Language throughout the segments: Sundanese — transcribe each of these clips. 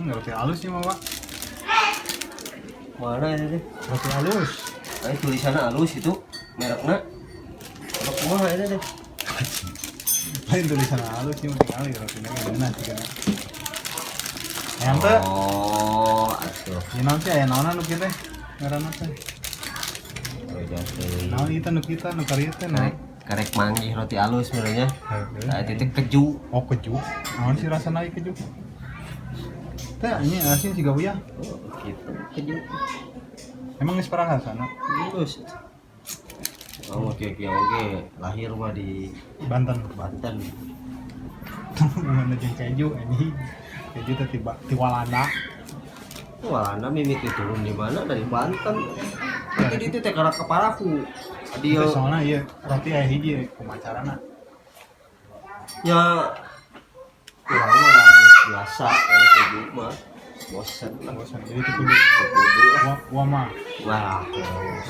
Roti halus sih mah, Pak. Mana itu teh? Roti halus. Ayo tulisannya halus itu merekna. Apa kumaha itu teh? Lain tulisan halus sih mending kali rotinya gimana sih kan. Ayam teh. Oh, atuh. Ya naon sih aya naonan nu kieu teh? Ngaranna teh. Naon ieu teh nu kita nu karieu teh naon? Karek manggih roti halus sebenarnya. Heeh. Nah, itu teh keju. Oh, keju. Naon sih rasana ieu keju? Teh ini asin siga uyah. Oh, gitu. Keju. Emang geus pernah sana? Halus. Oh, oke oke oke. Lahir mah di Banten. Banten. Mana jeung keju anjing. Keju teh tiba ti Walanda. Walanda mimiti turun di mana dari Banten. Nanti itu teh karena kepalaku. Dia Itu soalnya ieu roti aya hiji kumaha carana? Ya kurang mah dah geus biasa kalau keju mah bosen lah. Bosan. Jadi teu kudu. Kudu lah. Wa wa mah. Wah,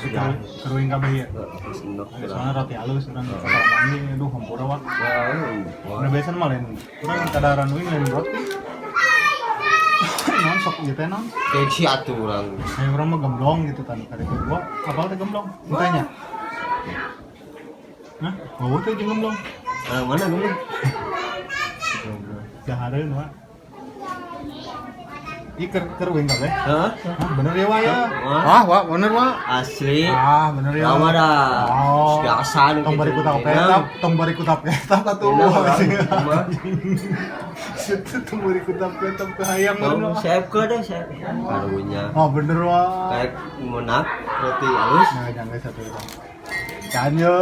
sudah. Keruing kabeh ieu. Senok Soalnya roti halus urang ka mandi aduh hampura wa. Wah, Udah biasa mah lain. Urang kadaharan uing lain roti. Naon sok ieu teh naon? Gengsi atuh urang. Ayo urang mah gemblong gitu tadi kali itu gua apal teh gemblong? Ditanya. Hah? Oh, teh jeung gemblong. Ah, mana dulu? Dahareun wa. Ih keur keruing kabeh. Hah? Hah, bener ya wa ya? Wah. Wah, wah, bener wa. Asli. Ah, bener ya. Lama dah. Oh. Biasa nu Tong bari gitu. kutap ketap, tong bari kutap ketap atuh. Enak, orang. Mah. Tong bari kutap ketap ke hayang Oh, bener. saya ke deh, saya. Karunya. Oh, bener wa. Kayak menak roti halus. Nah, jangan satu itu. Kan yo.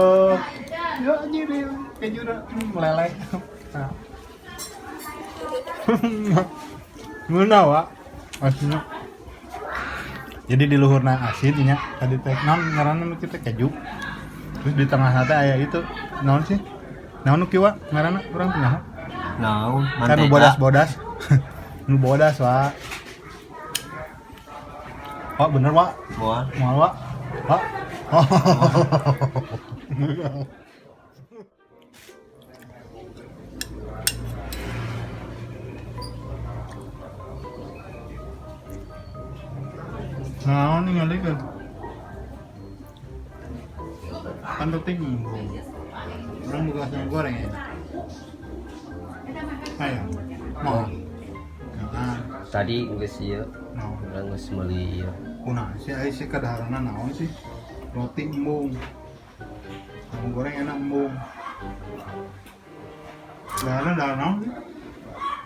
Yo anjir yo. Keju meleleh. Nah. Ngeunah wa. Aslinya. Jadi di luhurna asin nya tadi teh naon ngaranna nu kieu teh keju. Terus di tengah teh aya itu naon sih? Naon nu kieu wa ngaranna urang teh nyaho. Naon? Kan nu bodas-bodas. Nu bodas wa. Oh bener wa. Moal. Moal wa. Wa. Oh. Naon ningalikeun? Kan penting urang boga nasi goreng ya. Ayo. Mau. Jangan. Tadi geus ieu, Naon? urang geus meuli ieu. Kunaon sih ai sih kadaharana naon sih? Roti embung. Embung goreng enak embung. Daharna dahar naon sih?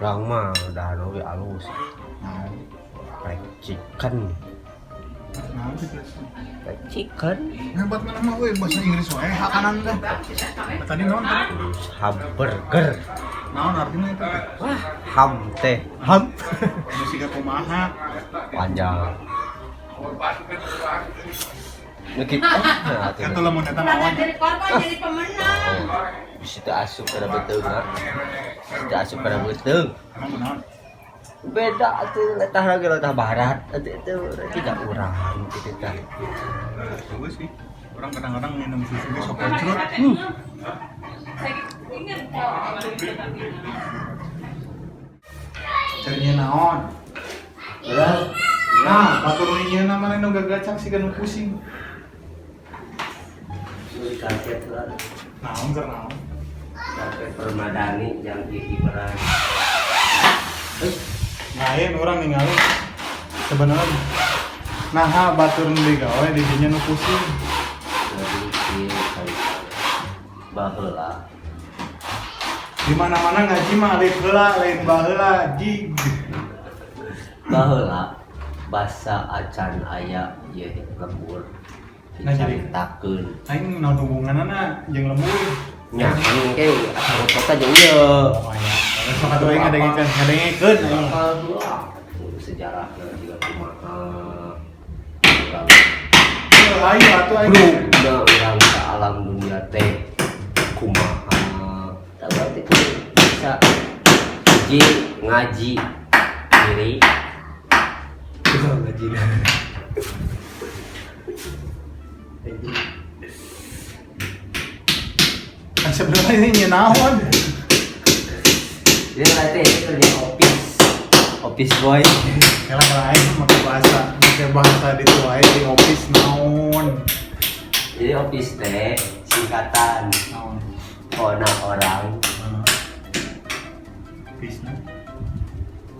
Urang mah dahar oge alus. Naon? Fried chicken. Naon sih terus? Fried chicken. Hebat mana mah euy bahasa Inggris wae hakanan teh. Tadi naon tadi? Terus hamburger. Naon artinya itu teh? Wah, ham teh. Ham. Musika kumaha? Panjang. Nu kitu. Nah, atuh. Eta lamun eta Pernah naon? jadi korban jadi pemenang. Bisi teu asup kana beuteung ha. Bisi teu asup kana beuteung. Emang kunaon? Beda atuh letah lagi letah barat atuh itu tidak urang gitu tah. Bagus sih. Orang kadang-kadang minum susu ge sok kocrut. Carinya naon? Udah. Nah, batur nu nyieunna maneh nu gagacak siga nu pusing. Kaget lah. Naon keur naon? Kaget permadani yang gigi perang. Lain orang ningali sebenarnya nah batur nu digawe di dinya nu pusing. Jadi kieu kali. Baheula. Di mana-mana ngaji mah alif heula lain baheula jig. Baheula basa acan aya ieu lembur. Nah, jadi- Dicaritakeun. Aing naon hubunganna jeung lembur. Nya engke asal kota jeung ieu. Oh aya. Sok atuh aing ngadengekeun, ngadengekeun aing. Bakal heula. Sejarahna juga kumaha. Urang Ayo atuh aing. bro, udah urang ke alam dunia teh kumaha. Tak berarti kudu bisa hiji ngaji diri. Ngaji. Kan sebenarnya ini nyeun naon? Ini berarti ini kerja office. Office boy. Kela kela aing make bahasa di wae di office naon. Jadi office teh singkatan Naon. ona orang. Office na.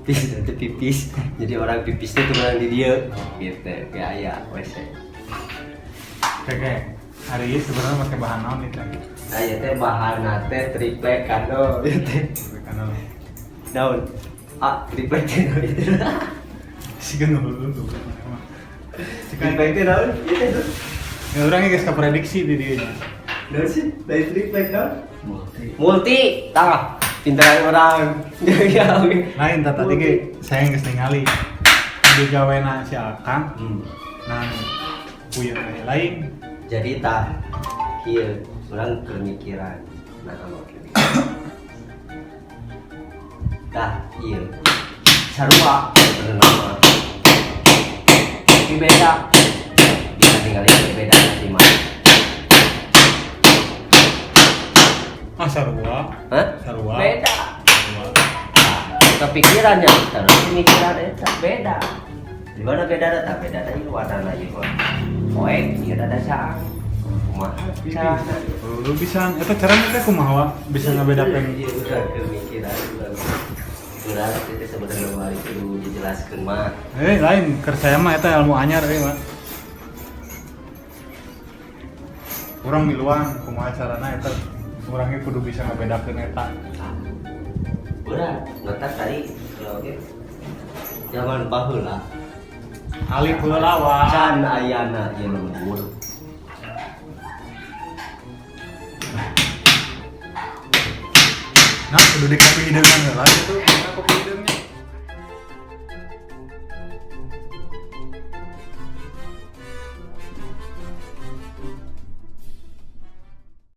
Pipis itu pipis. Jadi orang pipis itu menang di dia gitu kayak aya WC. Oke, hari ini sebenarnya pakai bahan naon itu? Nah, ya teh bahan teh triplek kano ya teh. Karena Daun ah triplek teh naon itu? Sih kan dulu tuh. Triplek teh naon ya teh? Ya orangnya geus prediksi di dieu. Daun sih dari triplek daun. Multi. Multi tah pintaran orang ya oke. Lain tata tadi ge saya geus ningali digawena si Akang. Nah, punya teh lain. Jadi tah kieu urang keur mikiran, nah anu kieu tah ieu sarua sebenarnya mah. Tapi beda, bisa tinggalin beda sih mah. Ah, sarua. Hah? Sarua. Beda. Sarua. Kepikirannya terus mikiran eta beda di mana, beda eta beda ieu warnana, ieu mah poek, ieu rada caang, kumaha carana? Lu bisa eta caranya teh kumaha wa? Bisa ngabedakeun? Iya, udah kemikiran urang. Urang itu sebenarnya mah kudu dijelaskeun mah. Eh, lain keur saya mah eta ilmu anyar euy, Pak. Urang miluan kumaha carana eta urangnya kudu bisa ngabedakeun eta. Urang ngetak tadi kalau oke zaman baheula. Alif heula wa. Can ayana ieu lembur. Nah, kudu di kopi hideungan heula gitu. Mana kopi hideungnya?